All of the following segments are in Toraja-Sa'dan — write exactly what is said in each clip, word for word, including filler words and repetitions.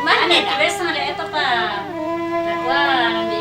Mana nih, biasa ada itu, Pak. Wah, nanti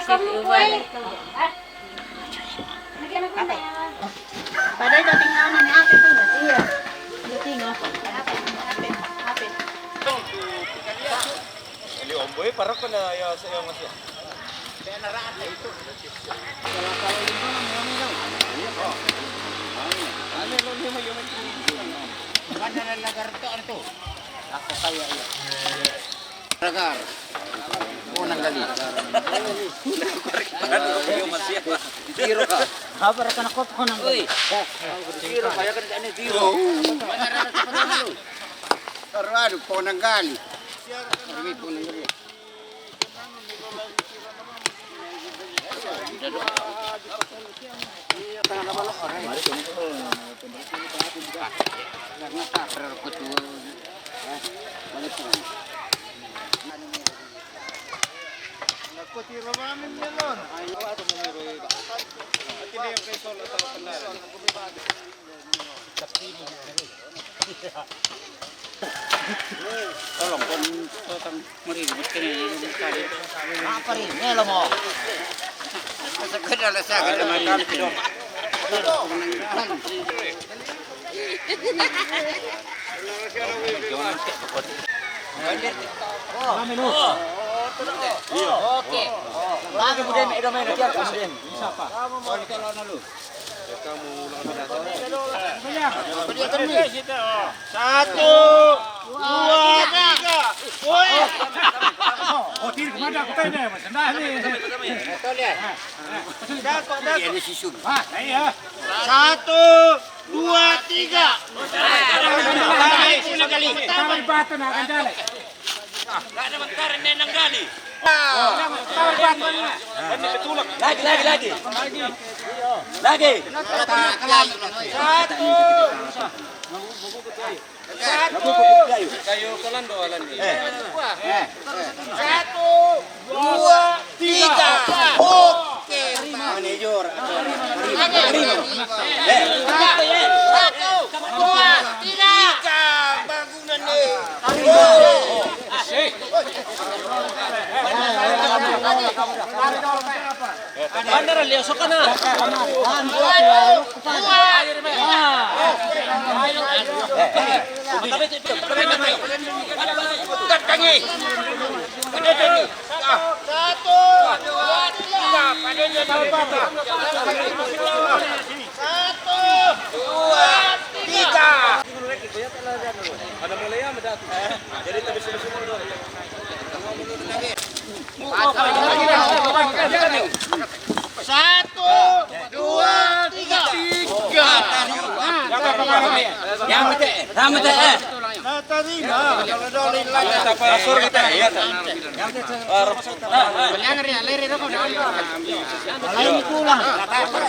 Kamu kue. Padahal dating ano ni ate to. Iya. Dating, oh. Ili omboy, parang ko na ya sa iyo nga siya. Ano, ano, ano, ano, ano, ano, ano, ano, ano, ano, ano, ano, ano, ano, ano, ano, ano, Ragar. Ponanggali. Tiro ka. Habar ka na ko, Ponanggali. Uy. Tiro ka, ya kan, ano, tiro. Mana rara sa Ponanggali? Arado, Ponanggali. Kami Ponanggali. Tolong, kon, tolong, mari, mari, mari. Apa rin? Melo mo. Sa kanya lang sa akin naman. Okay. Lagi mo din, ito may nakiyak mo din. Isa pa. Satu, dua, tiga. Woi. Oh, tiri kumada ko tayo na, mas na ni. Dako, dako. Ah, iya. Satu, dua, tiga. Tama yung bato na, kandali. Wala naman karin na nanggali. Lagi, lagi, lagi. Lagi. Satu. Satu. Satu. Dua. Tiga. Oke. Manejor. Satu. Dua. Tiga. Bagus. Bandar, lios ka na. Satu, dua, tiga. Satu, dua, tiga. Ada mulai ya, mendaku. Jadi, tapi semua-semua udah. Satu, dua, tiga. Tiga. Yang penting, yang penting, eh. Natarima. Pasor kita, ya. Yang penting,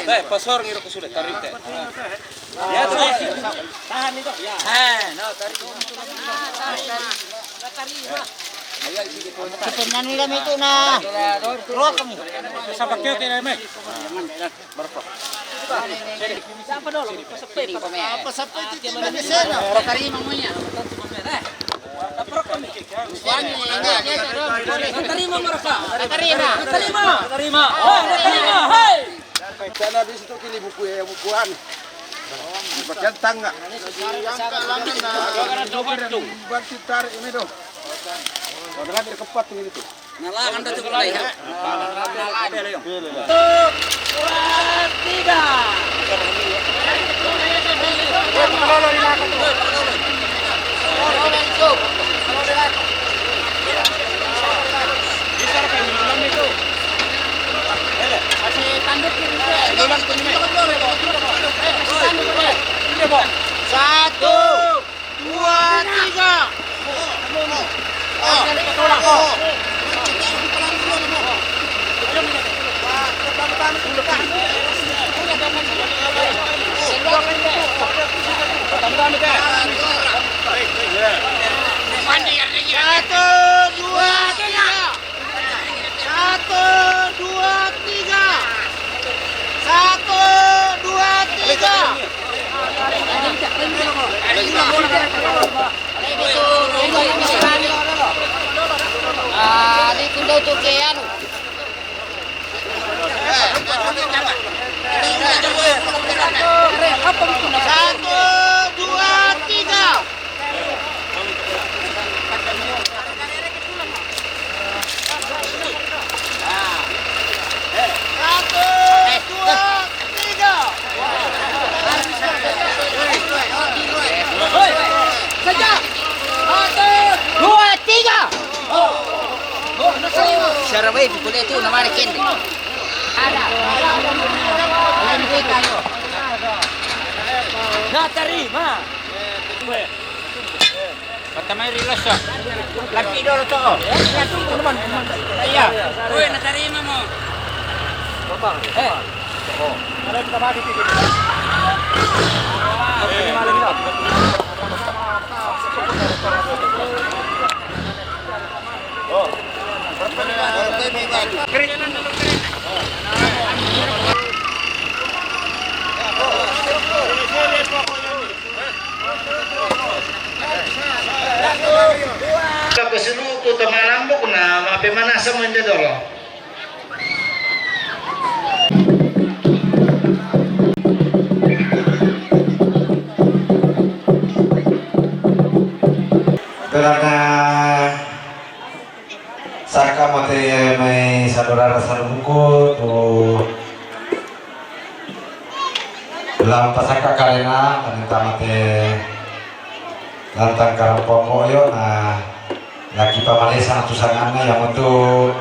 eh, pasor ngira ko sudah, tarik, eh. Ya, terus. Tahan itu. Eh, no, tarik. Sebenarnya kami itu na rock kami. Sa pakyo ti na, Mek. Siapa dulu? Pasapit. Pasapit itu na di sana. Tatarima mo niya. Tatarima mo raka. Tatarima. Tatarima. Tatarima. Hey, tatarima. Hey. Sana di situ kili buku ya, bukuan. Bagian tangga. Bantu tarik ini dong. Kalau lagi kepat tuh gitu. Nalakan dah cukup lah ya. Ada lah, Yong. Satu, dua, tiga. Bisa kan minum itu. Kasih tanduk gitu. Minum tuh ini. Kasih tanduk. Ini, Bang. Satu. Dua, tiga. Satu, dua, tiga. Satu, dua, tiga. Ah, di ko daw to kay ano. Satu, dua, tiga. Satu, dua, tiga. Satu, dua, tiga. Sara bae pukul itu namare kende. Na tarima. Pertama ri loso. Lampi dolo to. Iya. Woi, na tarima mo. Eh. Ka ko siruku to malambok na mape manasa mo inde dolo. Pelana saka mate mai saudara saluku tu lampa saka kalena, minta mate lantang karampongo yo na lagi pamalesa tu sanganna, yang untuk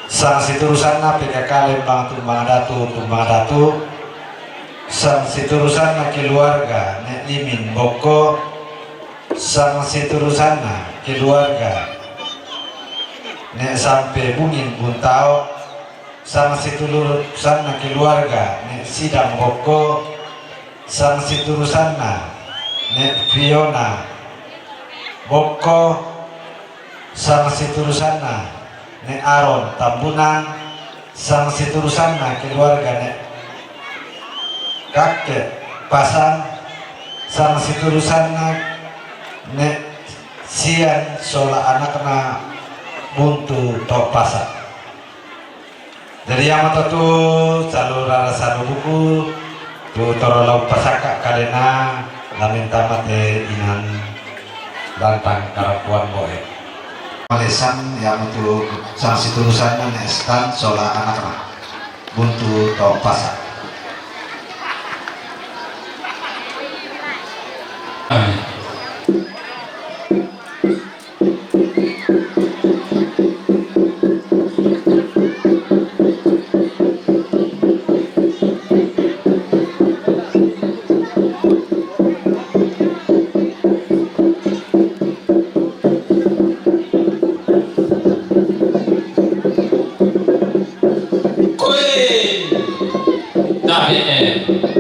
sang siturusanna P K K Lembang Tumbang Datu, Tumbang Datu, sang siturusanna keluarga Nek Limin Bokko, sang siturusanna keluarga Nek Sampe Bungin Buntao, sang siturusanna keluarga Nek Sidang Bokko, sang siturusanna Nek Fiona Bokko, sang siturusanna Nek Aron Tambunan, sang siturusanna keluarga Nek Kakke Pasang, sang siturusanna Nek Sian sola anakna Buntu to Pasang. Jadi, iya mato tu salu rara salu buku, tu toro lau pasaka kalena, lamin tamate inan lantang karapuan boe. Malesan, iya mato tu sang siturusanna Nek Stan sola anakna. Buntu to Pasang. Koe tabe'e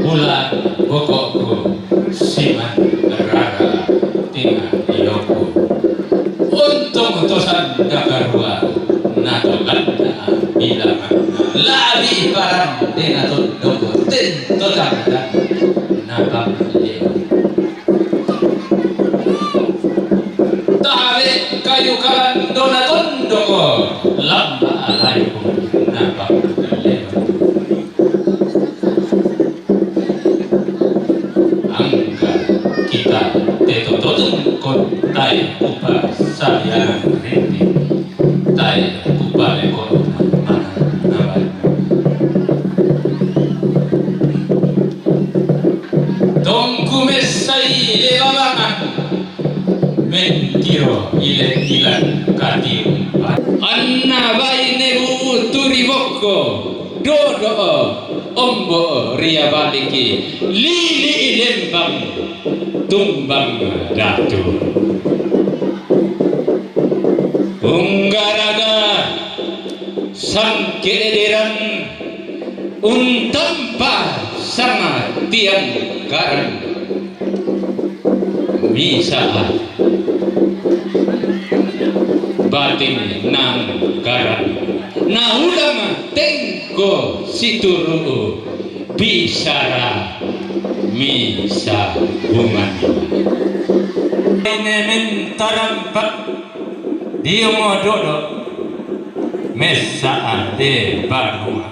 bulan bokokku siman rara tinga iyoku. Untung tosan dakarua nato landa bilanganna labi parang dena tondoko tento tangdan napang leo. Tabe kayu kalandona tondoko lamba alaiku napang leo. Angka kita teto totun kon tae upa saliangan rindi tae upa leko manang nabai. Tongku messai lebabangan mentiro ile ilan katiumpa. Anna baine bu turi bokko. Dodo, ombo ria baliki, lili lembang, tumbang datu. Unggaraga sangke ederan, untampa sanga tiang garan. Misa batin nang garan. Naudang tengko situru bicara misa bungan. Nemen tarampak diomododo mesa ade banua.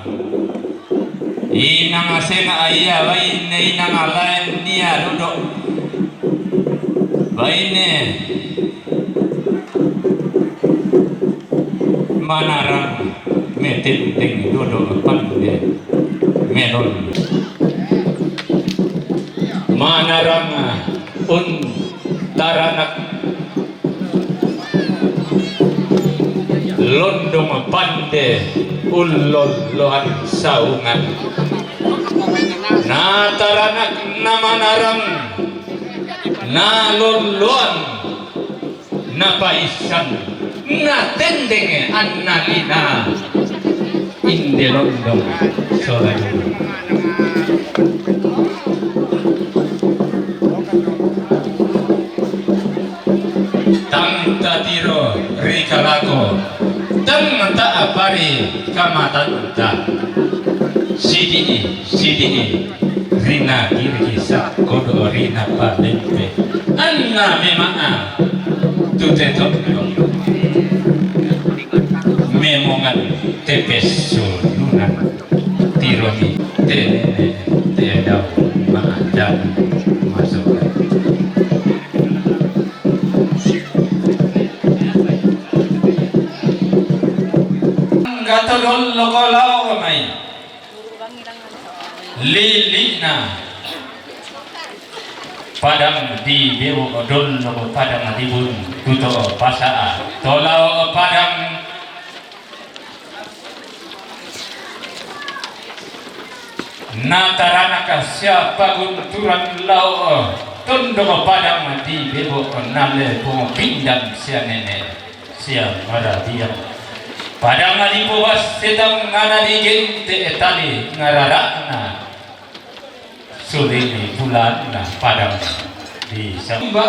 Inang asena aia baine, inang alaen nia dodo. Baine manarang metendeng dodo pande melon. Manarang un taranak londong pande ullolloan saungan. Na taranak na manarang, na lolloan, na paissan, na tendeng anna lina. Inde londong sola. Tang tatiro ri kalako, tang taapari kamatanta. Sidi'i, sidi'i, rina girgi sakkodo rina palempe. Anna memang tu te tondong. Memongan tepes sununan. Tiromi te nene te dau ma'adan masuk. Gato dollo ko lao mai. Lili'na padang di Bewo dollo ko padang di Bun kuto pasa'a tolao padang. Na taranak sia pagunturan lao tondok padang di Bewo nale pungo pindan sia nene sia marabiang. Padang di Boas setang ngana di gente etali ngarara'na. Sulini bulanna padang di Samba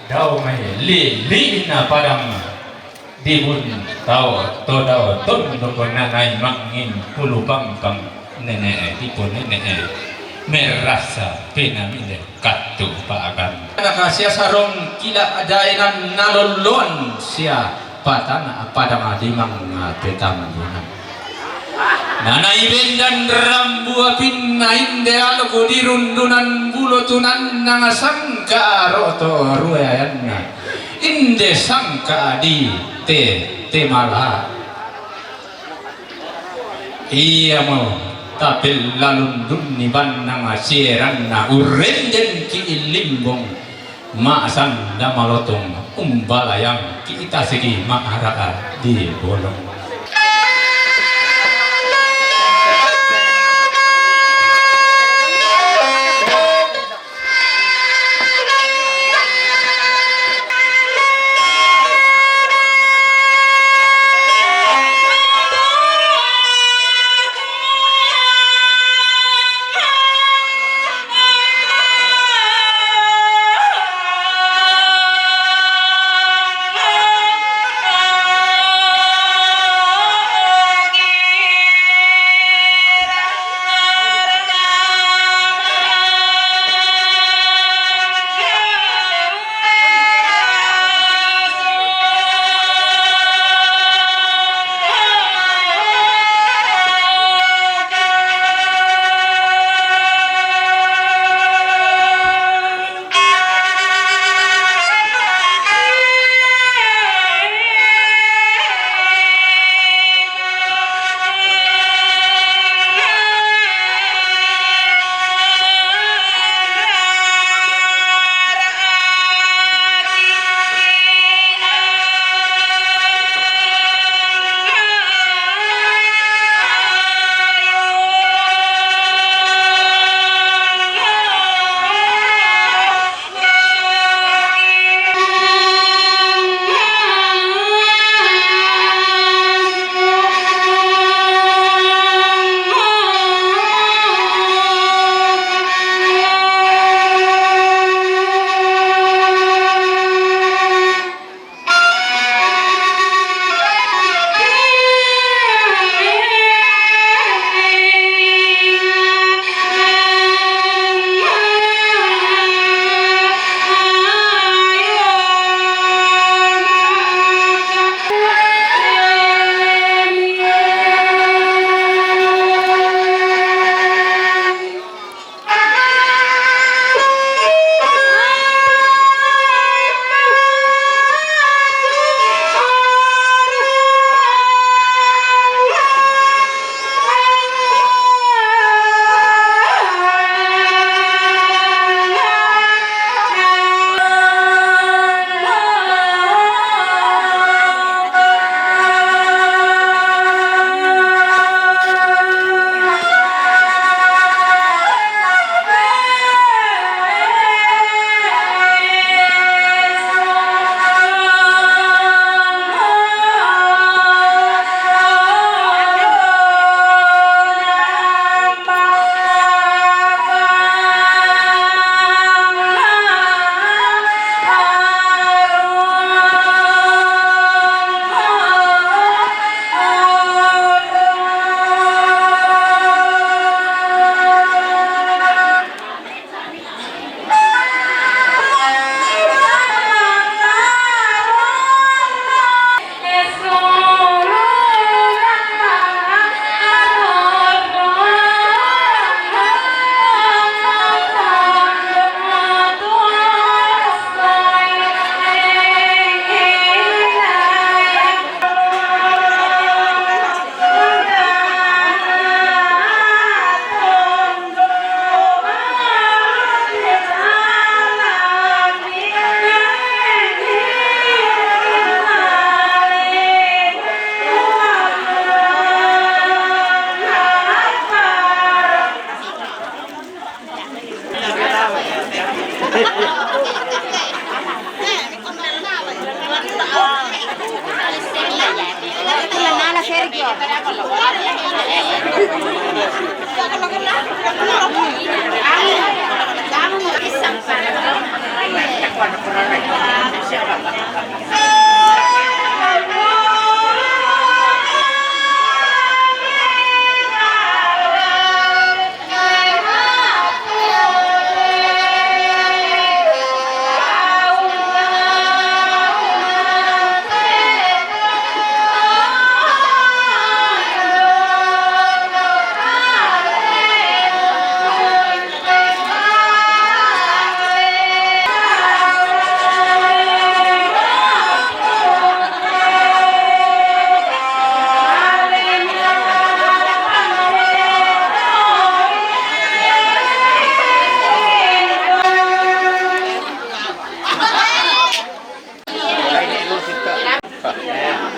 dau mai lili'na padang di Bun tau to dau tondok nanai mangin pulu pangkang nene'e ipo nene'e merasa penamile kattu pa'agan. Nakasia sarong kila daenan nalolloan sia patana padang adimang petambunan. Nanai bendan rambu apinna inde alku di rundunan bulo tunan nanga sangka roto rueanna. Inde sangka di te te mala. Iamo tapellalundunni bannang sieranna urrendenki illimbong. Ma'sanda malotong umbalayang kita segi ma'ara'a di bolong.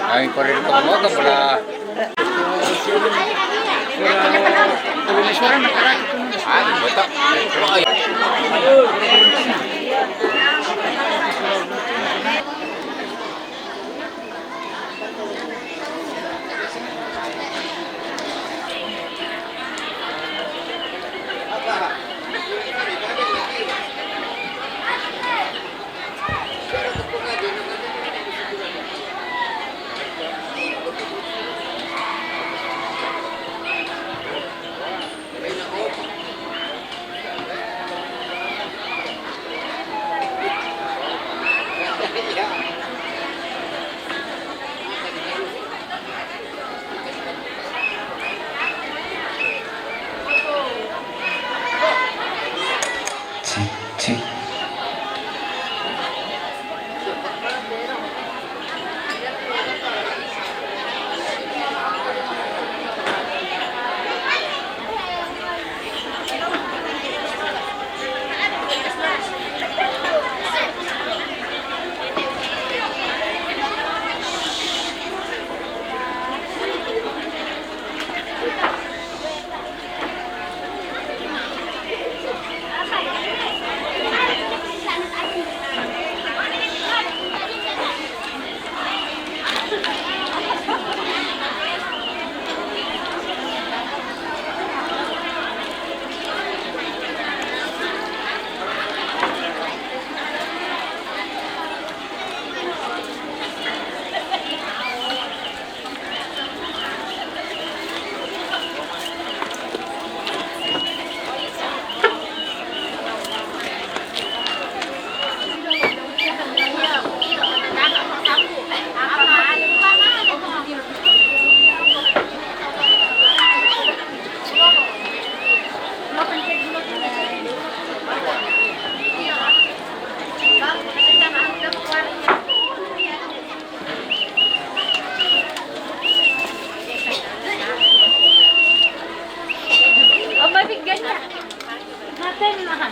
Ay, correr ko mo, ka pala. Ay, bata. Ay. Oh, mabigyan niya. Natin, mahal.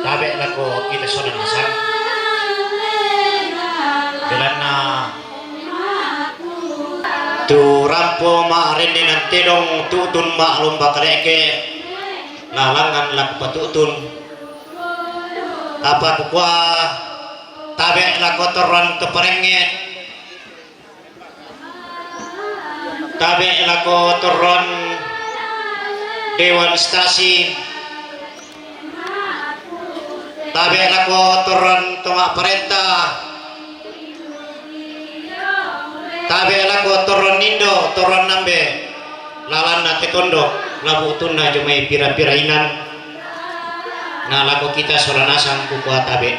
Tabe' lako kita sola nasang. Belanna tu rampo ma'rendenan tedong tu'tun ma'lomba kale'ke, nalangngan lako patu'tun. Apa kukua tabe' lako torroan to parengnge, tabe' lako torroan Dewan Stasi, tabe' lako torroan to ma'parenta, tabe' lako torroan indo, torroan ambe', lalanna te tondok, la bu'tunna jomai pira-pira inan, na lako kita sola nasang kukua tabe'.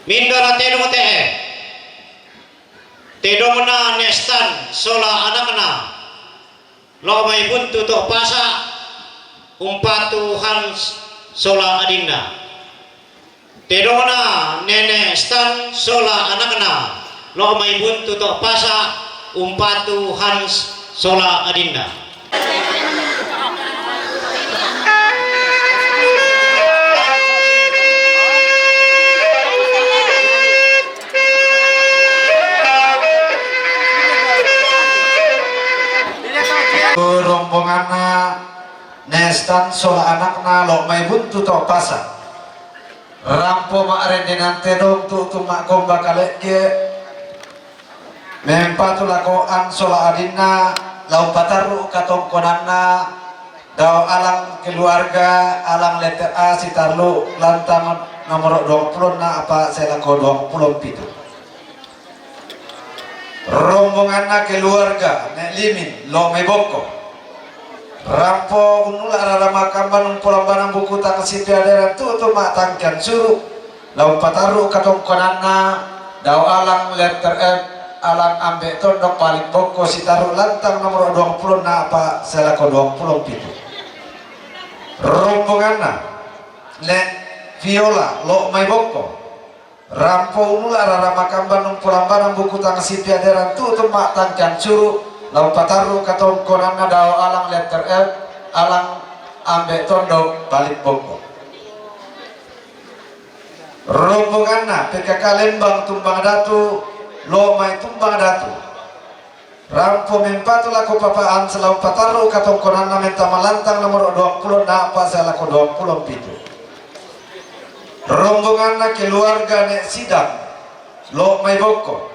Mindo na tedong te'e, tedongna Nestan sola anakna, lo' mai buntu to pasa', umpatu Hans sola adinna. Tedongna Nene Stan sola anakna, lo' mai buntu to pasa', umpatu Hans sola adinna. Rombonganna Nestan sola anakna, lo' mai buntu to pasa'. Rampo ma'rendenan tedong tu'tun ma'gomba kale'ke, mempatu lako An sola adinna, la umpatarru' katongkonanna, dao Alang keluarga, Alang letter A sitarru' lantang nomoro duangpulo a'pa' sae lako duangpulo pitu. Rombonganna keluarga Ne' Limin, lo' mai Bokko. Rampo unnula rara makamban umpolambanang buku tang sipeaderan tu'tun ma'tangkiang suru', la umpatarru' katongkonanna, dao Alang letter F, Alang ambe' tondok Balik Bokko sitarru' lantang nomoro duangpulo a'pa' sae lako duangpulo pitu. Rombonganna Ne' Viola, lo' mai Bokko. Rampo unnula rara makamban umpolambanang buku tang sipeaderan tu'tun ma'tangkiang suru', la umpatarru' katongkonanna, dao Alang letter F, Alang ambe' tondok Balik Bokko. Rombonganna P K K Lembang Tumbang Datu, lo' mai Tumbang Datu. Rampo mempatu lako Papa Ans, la umpatarru' katongkonanna, mentama lantang nomoro duangpulo a'pa' sae lako duangpulo pitu. Rombonganna keluarga Ne' Sidang, lo' mai Bokko.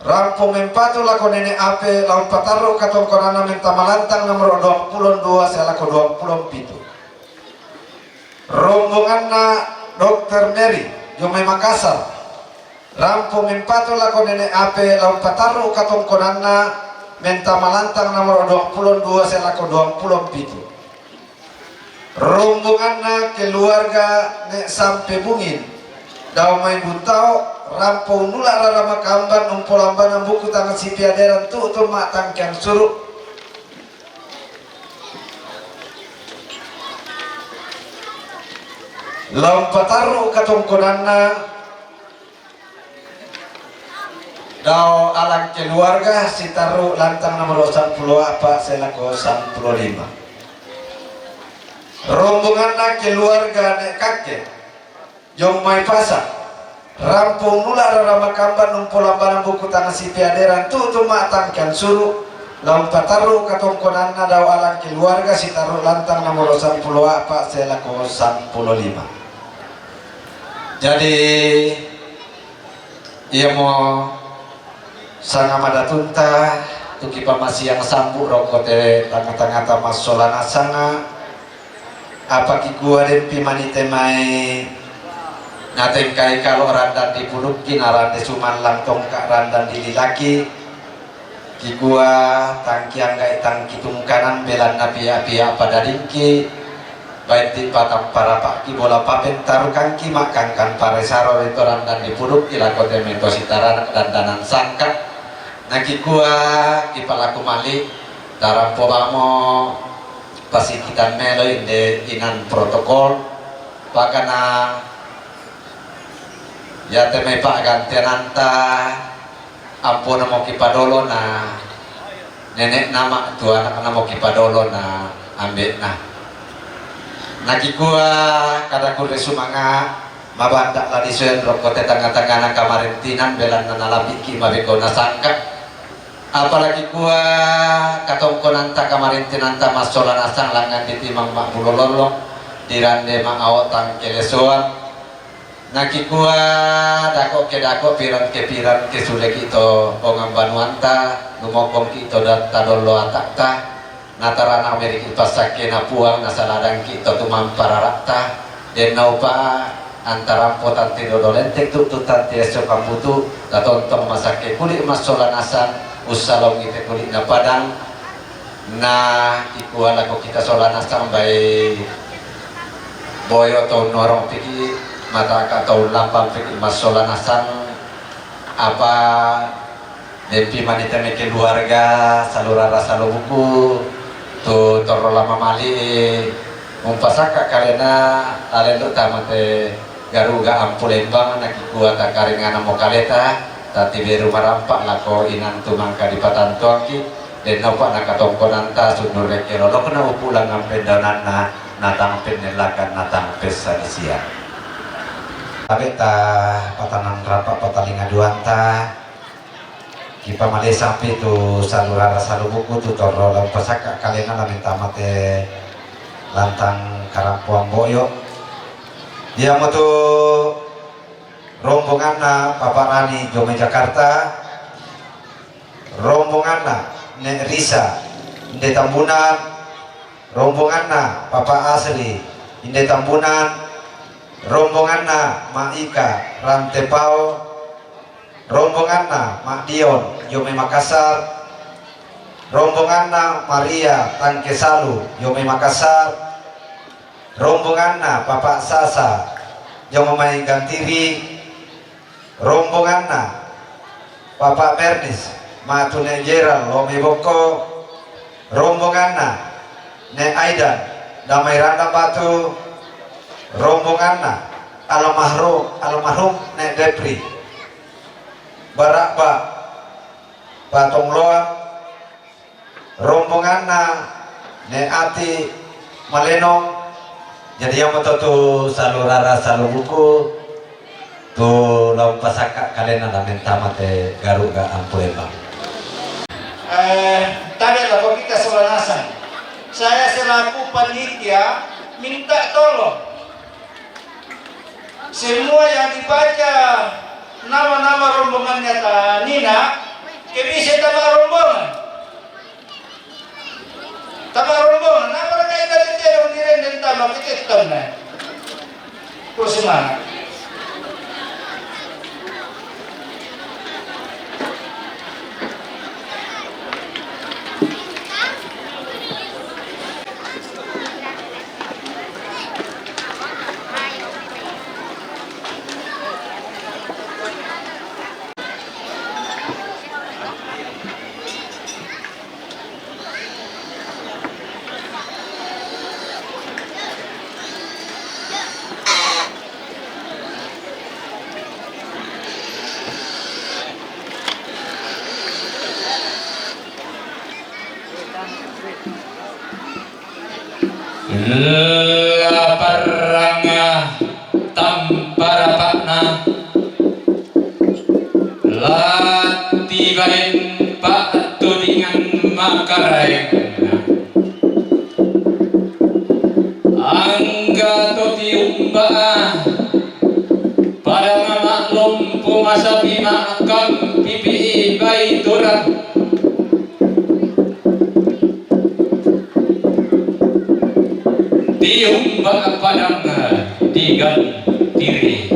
Rampo mempatu lako Nene' Ape, la umpatarru' katongkonanna, mentama lantang nomoro duangpulo dua sae lako duangpulo pitu. Rombonganna Dokter Mary, jomai Makassar. Rampo mempatu lako Nene' Ape, la umpatarru' katongkonanna, mentama lantang nomoro duangpulo dua sae lako duangpulo pitu. Rombonganna keluarga Ne' Sampe Bungin, dao mai Buntao, rampo unnula rara makamban umpolambanang buku tang sipeaderan tu'tun ma'tangkiang suru', la umpatarru' katongkonanna, dao Alang keluarga sitarru' lantang nomoro sampulo a'pa' sae lako sampulo lima. Rombonganna keluarga Ne' Kakke, jomai Pasa. Rampo unnula rara makamban umpolambanang buku tang sipeaderan tu'tun ma'tangkiang suru', la umpatarru' katongkonanna, dao Alang keluarga sitarru' lantang nomoro sampulo a'pa' sae lako sampulo lima. Jadi, iamo sanga madatunta tu kipamasiang sambu' roko te tangnga-tangngata massola nasanga, apa kikua dempi manite mai natengkai kalo' randan di pudukki, narande sumallang tongka' randan di lilaki, kikua tangkiangga'i tangki tungkanan, belanna pia-pia padadingki, baiti patapparapa'ki bola papentarukangki, ma'kangkan paresaro ri to randan di pudukki lako te mai to sitarana dandanan sangka. Nakikua kipalaku mali, tarampo bamo pasikitan melo inde inan protokol, pakana iate mai pa'gantiananta, amponamo kipadolo na nene'na, ma' tu anaknamo kipadolo na ambe'na. Nakikua kada kurre sumanga', mabanda' la disoyan rokko te tangnga-tangngana kamarintinan, belanna nalapiki mabeko nasangka. Apalagi kua katongkonanta kamarintinanta massola nasang langngan ditimang ma'bulo lollong, dirande ma'aotang kelesoan. Nakikua dako' ke dako', piran ke piran, ke suleki to ongang banuanta, lumokkongki to datta dollo ata'ta, natarana meriki passakkena Puang, nasaladangki to tumampa rara'ta, den naupa antarampo tante dodo lenteng tu'tu tante esso kambutu, tatontong masakke kuli' massola nasang, ussalongi te kuli'na padang, na kikua lako kita sola nasang bai boyo to unnorong piki, mataka to ullampang piki massola nasang, apa dempi manita meke keluarga, salurara salobuku, tu torro lama mali, umpasakka kalena, lalendo tamate garuga ampu lembang, nakikua takaringana mo kaleta, tatiberu marampa lako inang tu mangka dipatantuangki, den naupa nakatongkonanta sundurrekke lolokna upulang ampendaunanna, natang pennellakan, natang pessanisia. Tabe' ta patanang rapa patalinga duanta, kipamalesang pi tu salurara salobuku tu torro la umpasakka kalena la mentama te lantang karampoang boyo. Iamotu rombonganna Papa Rani jomai Jakarta, rombonganna Nek Risa inde Tambunan, rombonganna Papa Asri inde Tambunan, rombonganna Ma' Ika Rantepao, rombonganna Ma' Dion jomai Makassar, rombonganna Maria Tangkesalu jomai Makassar, rombonganna Papa Sasa jomai Gantiri, rombonganna Papa Bernis matu Nek Jeral lomai Bokko, rombonganna Nek Aidan damai Randang Batu, rombonganna almarhum, almarhum Nek Depri Barabba Patongloa, rombonganna Nek Ati Malenong. Jadi iamoto tu salurara salobuku tu la umpasakka kalena la mentama te garuga ampu lembang. Eh, tabe' lako kita sola nasang. Saya selaku panitia minta tolong, semua yang dibaca nama-nama rombongannya tanina, ke bisa tama rombongan. Tama rombongan, nama raka ina tete dong direnden tama kita tonna. Terus semangat. La parrang tampa rapa'na, la tibaen pa'tudingang makaraeng. Angga to tiumba, padang ma'lompo masapi ma'kampipi baiturang. Tiumba padang digantiri.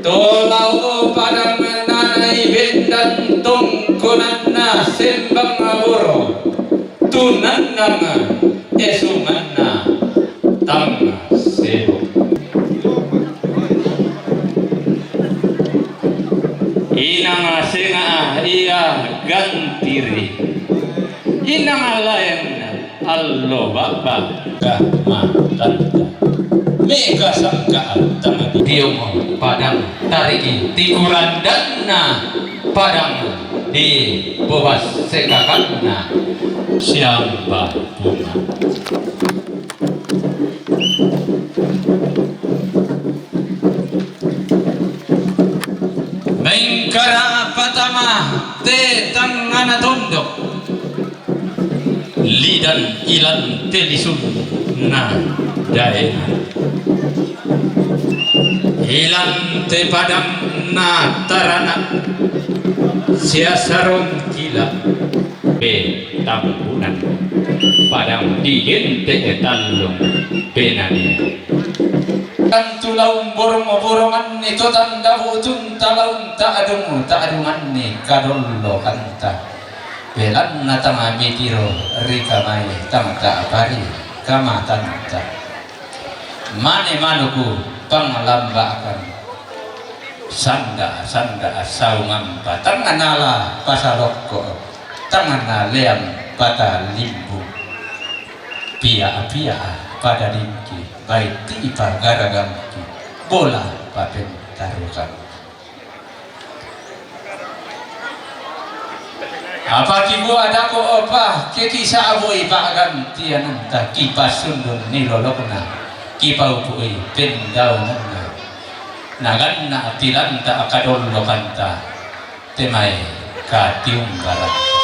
To lao padang nanai bendan tongkonanna sembang boro, tunannang esunganna tang sebo. Inang senga ia gantiri. Inang laeng allo ba'ba. Gah matanta. Mega sangka tang di tiung padang tariki tikurandanna padang di bobas sekakanna siamba punna. Tangngana tondok, lidan ilan te lisunna daena. Ilan te padangna tarana, sia sarong kila pe tambunan. Padang digente tallung penania. Kan tu laung borong-boronganni to tanda butunta laung ta'dung-ta'dunganni kadollokanta. Belanna tang mitiro ri kamai tang ta'pari kamatanta. Mane manuku panglamba'kan. Sanda-sanda saungampa tang nala pasalokko, tang naleang patalimbung. Pia-pia padadingki, baitipa garagamki, bola papentarukang. Apa kibua dako opa, kekisabui pa'gantiananta, kipasundun ni lolokna, kipaupui pendaunanna. Naganna tilanta kadollokanta, te mai katiumbaranta.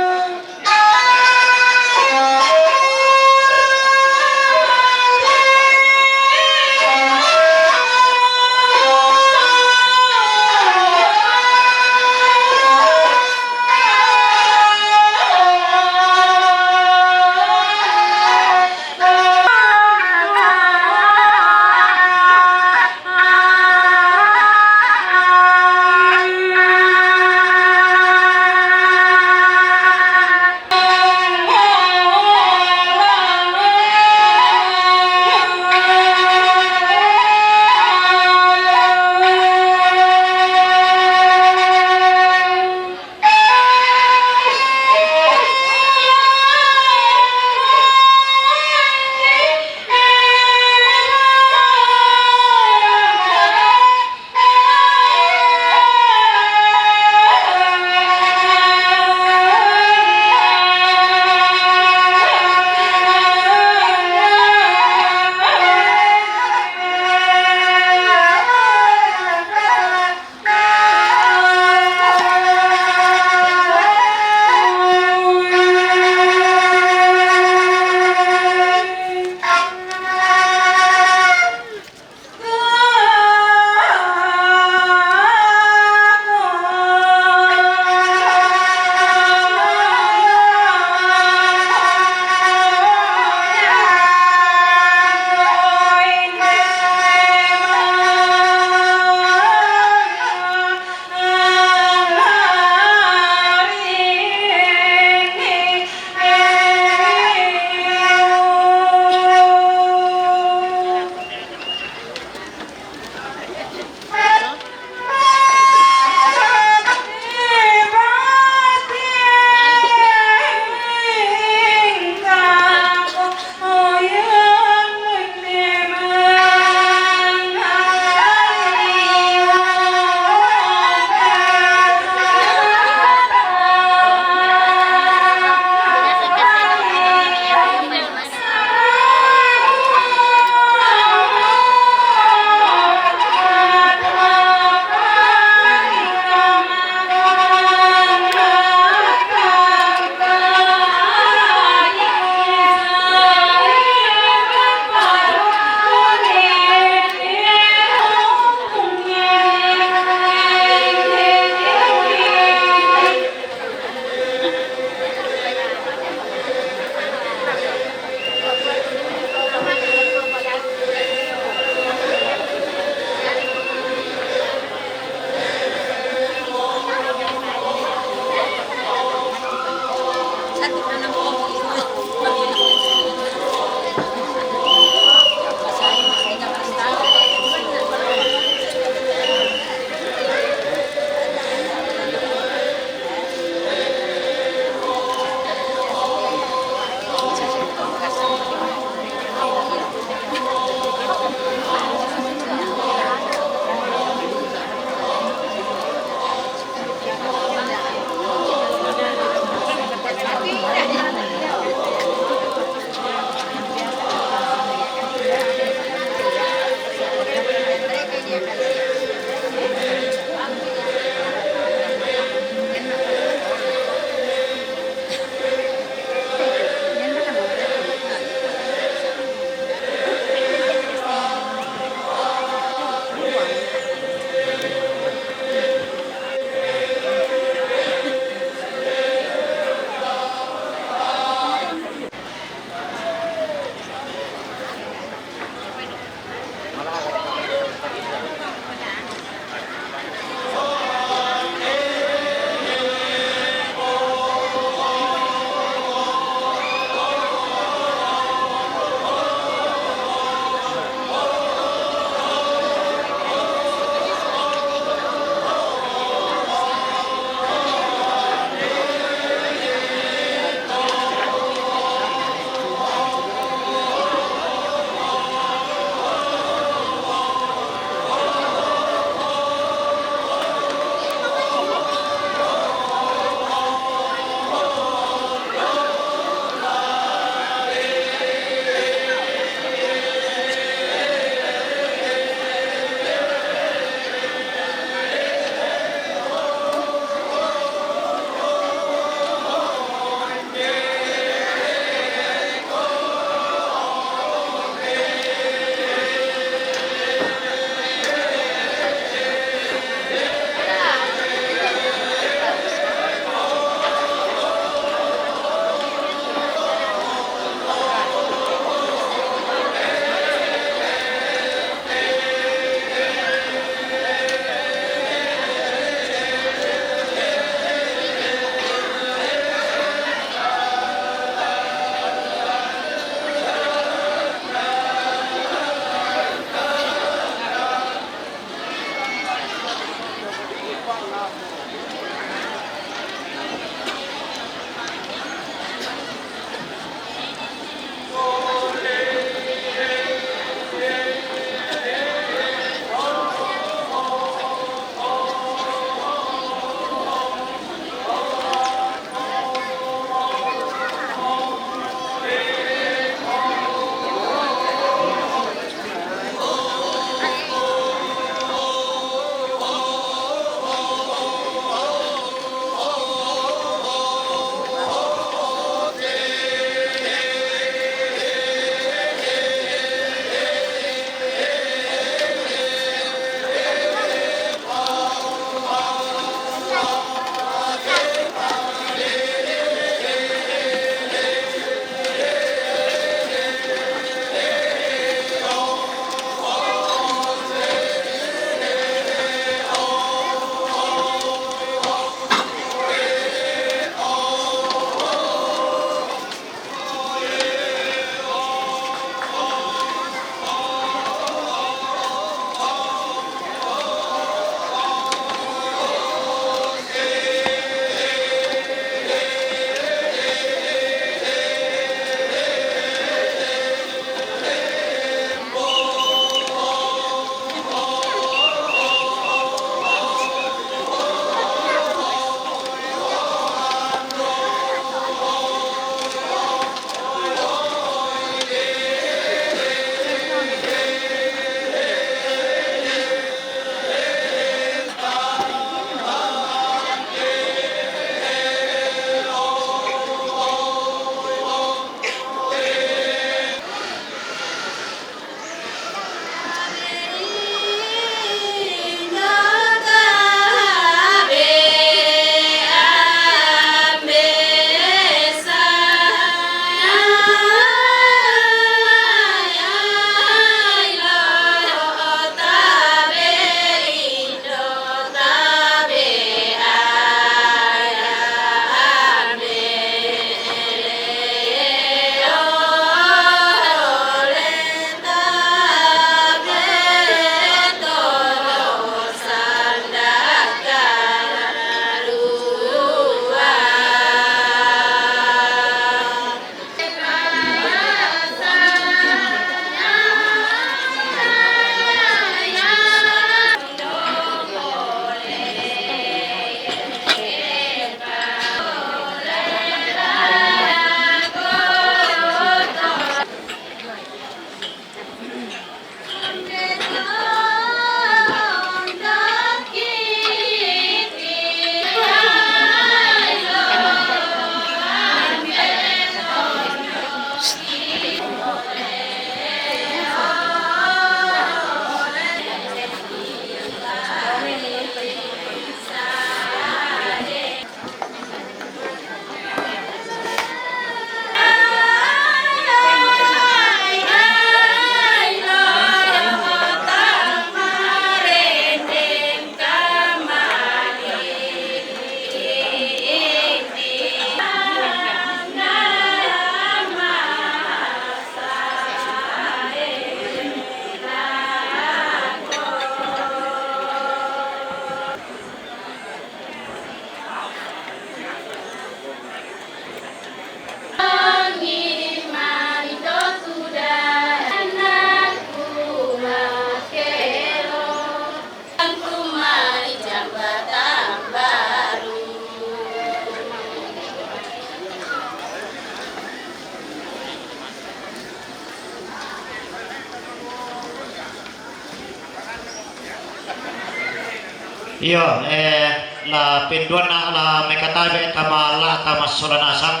Iyo, eh, la penduanna la mekatabe tama la tama sola nasang.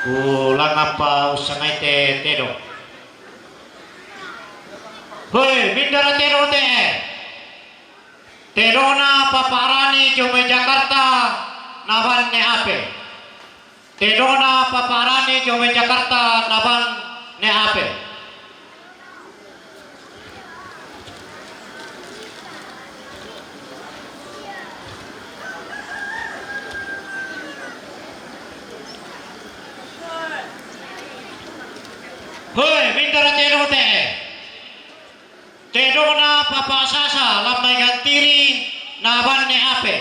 Ulang apa usangai te tedo. Hoi, mindara tedo te. Tedona Papa Arani jomai Jakarta nabanne ape. Tedona Papa Arani jomai Jakarta nabanne ape. Hoi, mindara tedo te. Tedona Papa Sasa lambai gantiri nabanne ape.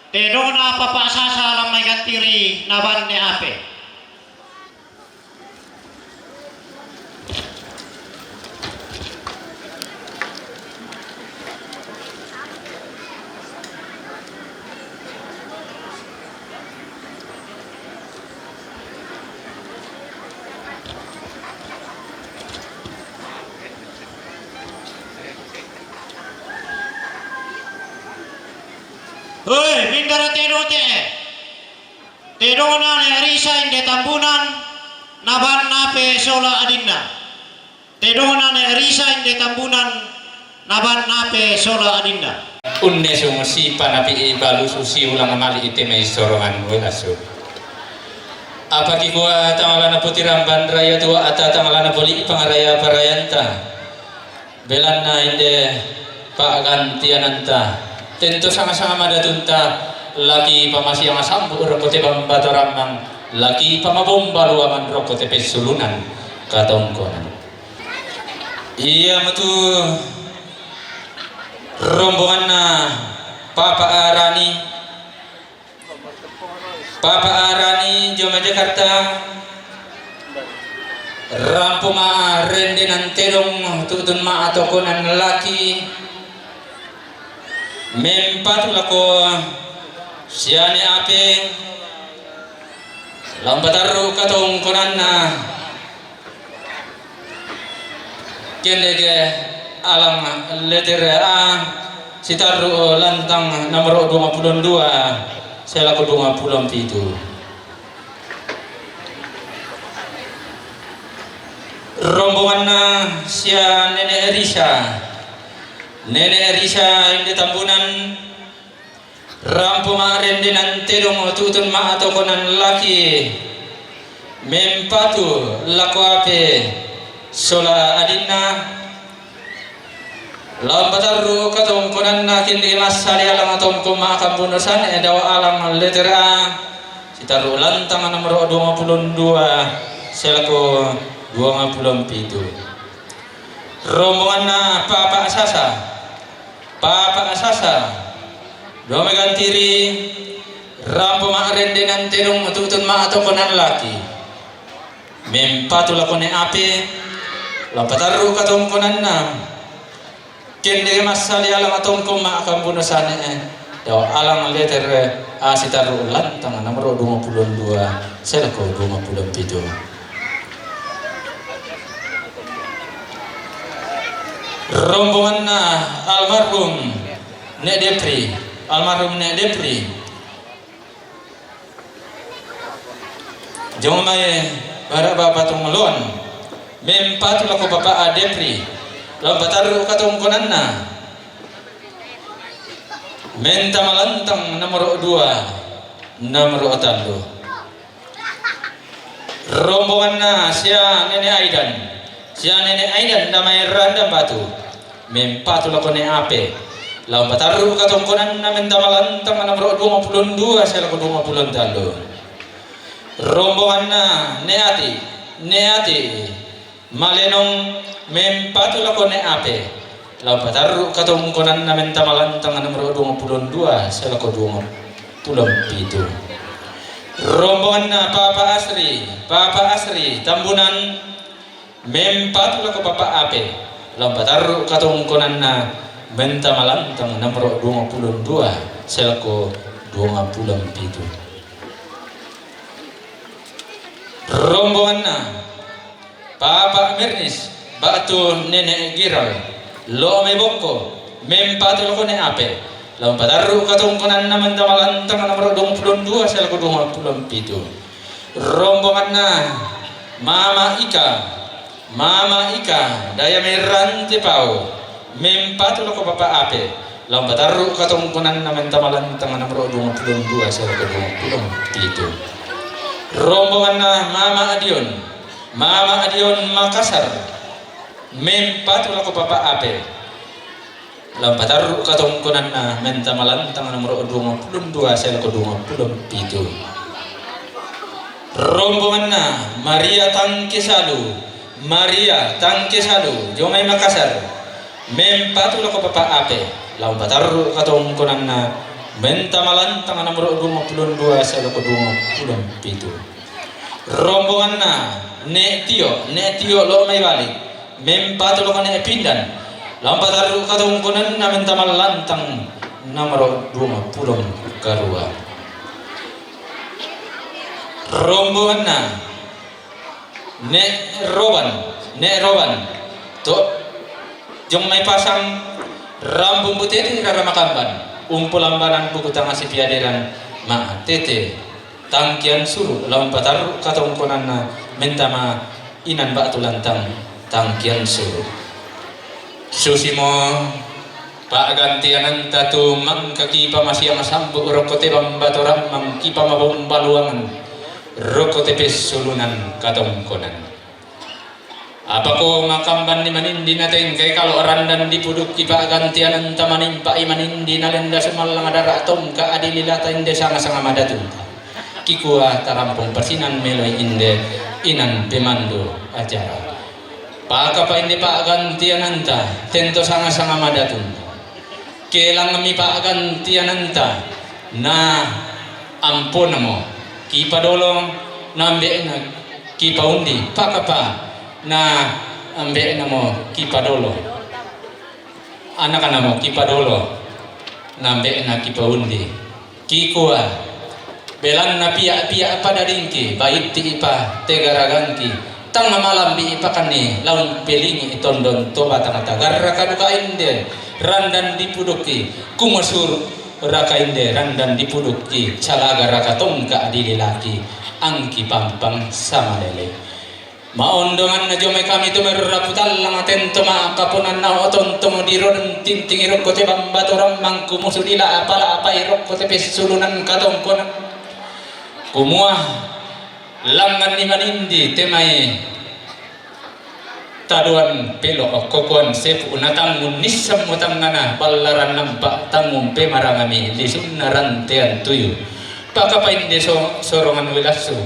Tedona Papa Sasa lambai gantiri nabanne ape. Hoi, mindara tedo te. Tedona ne Risa inde Tambunan, nabanne ape sola adinna. Tedona ne Risa inde Tambunan, nabanne ape sola adinna. Unne sung sipanapi balusu siulang mali ite mai sorongan welasu. Apa kikua tangalana potiramban raya tua ata tangalana poli pangaraya parayanta. Belanna inde pa'gantiananta, tento sanga-sanga madatunta laki pamasiang sambu rokko te bambatorammang, laki pamabomba luangan rokko te pessulunan katongkonan. Iya metu rombonganna Papa Arani, Papa Arani jomai Jakarta, rampo ma rendenan tedong tutun ma atokonan laki, mempatu lako siane ape, lampa tarru katongkonanna. Kendege alang letere A, sitarru lantang nomoro dua puluh dua, selako dua puluh pitu. Rombonganna sia Nenek Risa. Nenek Risa inde Tambunan, rampo ma rendenan tedong tutun ma atokonan laki, mempatu lako ape sola adinna, lampa tarru katongkonanna kindi massali alang tongkon ma kambuno sane dao alang letere A, sitarru lantang nomoro dua puluh dua, selako dua puluh pitu. Rombonganna Papa Sasa. Papa Sasa, dua megantiri, rampo ma rendenan tedong tutun ma atokonan laki, mempatu lako ne ape, lampa tarru katongkonanna. Kende massali alang tongkon ma kambuno sane dao alang letere A, sitarru lantang nomoro dua puluh dua, selako dua puluh pitu. Rombonganna almarhum Nek Depri, almarhum Nek Depri. Jomai bara bapa tongloan, mempatu lako Papa A Depri, lampa tarru katongkonanna. Menta malantang nomoro dua, nomoro tallu. Rombonganna sia Nenek Aidan, sia Nenek Aidan damai randang batu, mempatu lako ne ape, lampa tarru katongkonanna menta malantang nomoro dua puluh dua, selako dua puluh tallu. Rombonganna Ne Ati, Ne Ati, Malenong, mempatu lako ne ape, lampa tarru katongkonanna menta malantang nomoro dua puluh dua, selako dua puluh pitu. Rombonganna Papa Asri, Papa Asri, Tambunan, mempatu lako Papa Ape, lampa tarru katongkonanna menta malantang nomoro dua puluh dua, selako dua puluh pitu. Rombonganna Papa Mernis, batu Nenek Giral, lo mai bokko, Mempatu lako Ne' Ape, lao patarru' katongkonanna mentama lantang nomoro duangpulo dua sae lako duangpulo pitu. Rombonganna Mama Ika, Mama Ika, Daya Merante Pau, mempatu lako Papa Ape, lao patarru' katongkonanna mentama lantang nomoro duangpulo dua sae lako duangpulo pitu. Rombonganna Mama Adion, Mama Adion Makassar, mempatu lako Papa Ape, lao patarru' katongkonanna mentama lantang nomoro duangpulo dua sae lako duangpulo pitu. Rombonganna Maria Tangkesalu, Maria Tangkesalu, jomai Makassar, mempatu lako Papa Ape, lao patarru' katongkonanna mentama lantang nomoro duangpulo dua sae lako duangpulo pitu. Rombonganna Ne' Tio, Ne' Tio lao mai balik, mempatu lako Ne' Pindan, lao patarru' katongkonanna mentama lantang nomoro duangpulo karua. Rombonganna Ne' Roban, Ne' Roban, to, jomai Pasang, Rambung Butete rara Makamban, umpu lambanan buku tangasi piaderan ma tete Tangkian Suru, lao patarru' katongkonanna mentama inan ba'tu lantang Tangkian Suru. Susimo pa'gantiananta tu mangka kipamasiang sambu' rokko te bambatorammang, kipamabombaluangan rokko te pessulunan katongkonan. Apako Makambanni manindi natengkai kalo' randan dipudukki pa'gantiananta manimpa'i manindi nalenda sumallang dara' tongka' adililata inde sanga-sanga madatunta. Kikua tarampung pasinan meloi inde inan pemandu acara. Pakapa inde pa'gantiananta tento sanga-sanga madatunta. Ke langngami pa'gantiananta, na amponamo kipadolo, na ambe'na kipaundi, pakapa na ambe'namo kipadolo, anakanamo kipadolo, na ambe'na kipaundi. Kikua, belanna pia'-pia' padadingki, baitti'ipa te garagangki, tang malambi'ipakanni la umpelingi tondon to batangta, garraka duka inde randan dipudukki, kumusuru' raka inde randan dipudukki, salaga raka tongka' dililaki, angki pampang samalele. Maondonganna jomai kami tu merrapu tallang tento ma'kaponanna otontomo dirodeng tintingi rokko te bambatorammang kumusu' dila' apala' apai rokko te pessulunan katongkonan. Kumua, langnganni manindi te mai tadoan pelo' kokoan sepu' natangngun nissammo tangngana ballaran nampa' tangngun pemarangami lisunna rantean tuyu. Pakapa inde so-, sorongan welassu.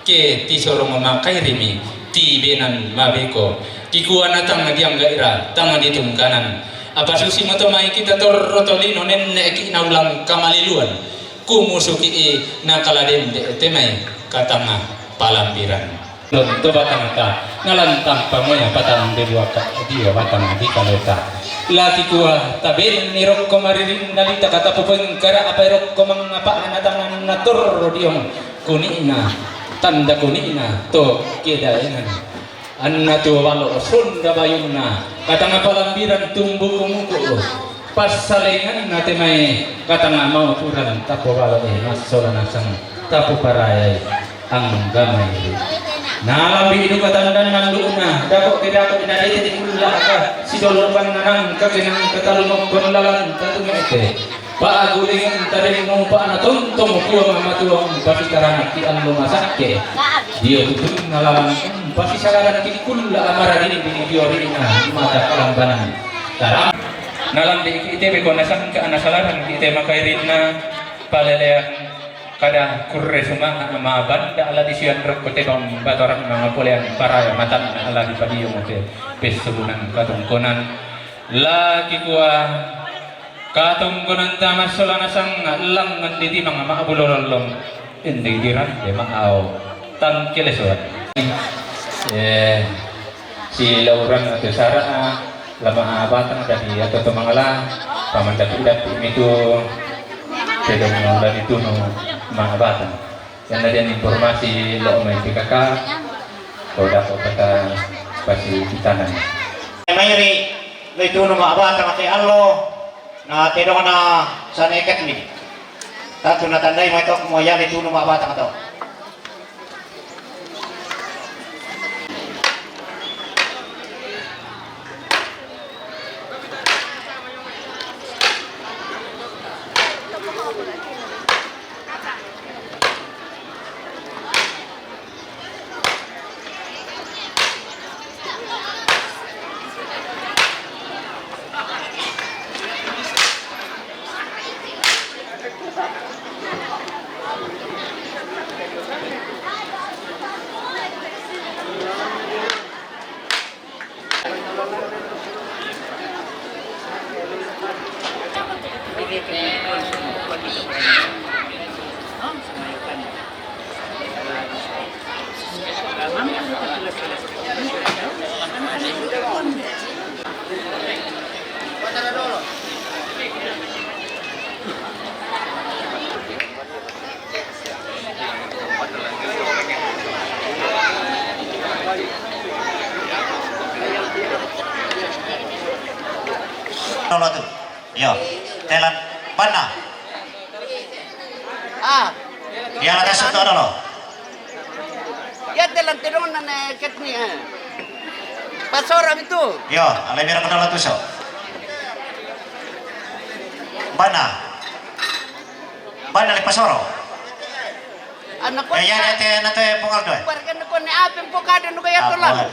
Ke tisorong makairimi, tibenan mabeko. Kikua na tang dianggaira, tang ditungkanan. Apa susimo to mai kita torro tolino nenne'ki naulang kamaliluan. Kumusuki'i nakala dende te mai katanga palambiran. Lonto batangta, nalantang pamoya patang debuaka dio batang dikaleta. La kikua tabenni rokko maririnna lita katapu pengkara apai rokko mangapa natanganna torro diong. Kuni'na, tanda kuni'na to kedaengan. Anna tuo balo' sonda bayunna, katanga palambiran tumbu kumuku', passalenganna te mai katanga maupuran tapo balo' e massola nasang tapo parayai anggamai. Nalambi' duka tandanna andu'na, dako' ke dako' na dete kulla'ka sidolokanna nangka ke nangka talumokkon lalanta tu mete. Pa'gulingenta den mupa'na tontong Puang Matua umpasitaranakki allo masakke. Dio tutunna lalang umpasisalaranki kulla' amara dinding dio ri'na mata kalambanan. Taram. Nalambi'ki te beko nasangka nasalaranki te makairinna paleleang kada kurre sumanga' mabanda ala disian rokko te bang batorang mangapolean paraya matanna ala dipadiyo mote pessulunan katongkonan. La kikua katongkonanta massola nasang langngan ditimang ma'bulo lollong, indi dirante ma'ao tangkelesoan. Eh, silauran atau sara'a lama batang tadi atau temangala paman dapi-dapi mitu sedang lagi tunu ma batang. Karena dia informasi lo main P K K, kau dapat kata pasi kitanan. Mairi Yali tunu ma'batanga te allo, na tedongna Sane Academy. Tantu natandai mai to mo yali tunu ma'batanga to. Dolo tu. Yo. Telan. Banna. Ah. Yo, la tasu to dolo. Yo, telan tedongna Academy, eh. Pasoro mi tu. Yo, alai bira ko dolo tu so. Banna. Banna le pasoro. Ana ko. Eh, ya, ya, te, na te pungal doe. Barkan ko ne ape pokada no ko ya tolan.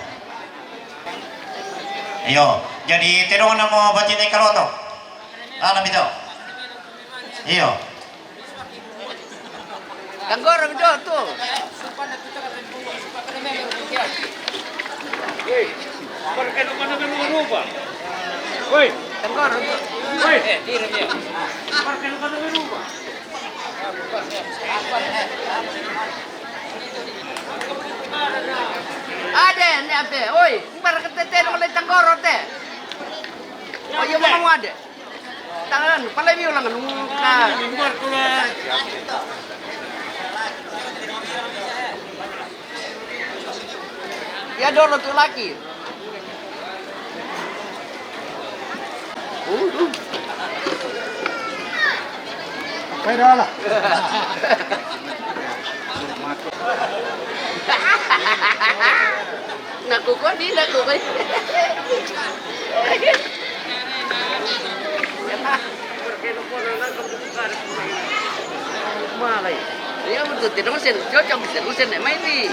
Iyo, jadi tedongna mo batine kaloto. Ana bito. Iyo. Tanggoro jo tu. Hei, barkan ko ne ruba. Hoi. Tanggoro jo. Hoi. Barkan ko ne ruba. Ade, ne ape? Oi, barka te tedong le Tanggoro te. Oi, yo mama ade. Tangan, pala mi ulang nungka. Ya dolo tu laki. Udu. Apai dolo. Naku ko di, naku ko. Malai. Ya betul, tidak usen, cocok, tidak usen, mai di.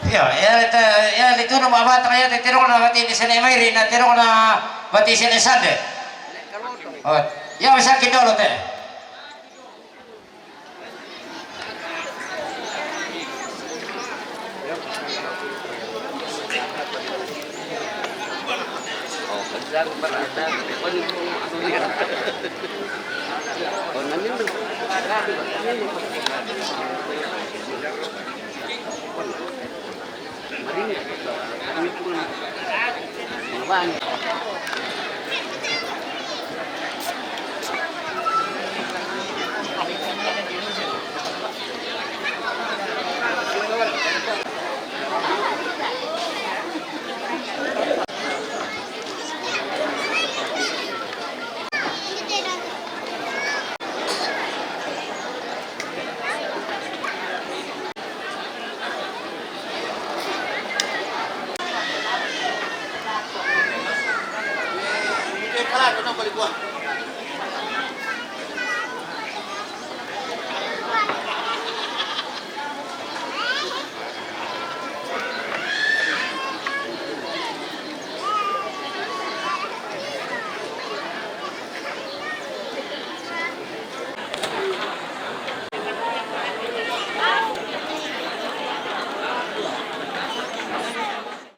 Iyo, iyo, te, iyo, le tunu ma'batanga iyo, te tedongna batine Sane Mairi, na tedongna batine Sane Sande. Oh, iyo, masaki dolo te.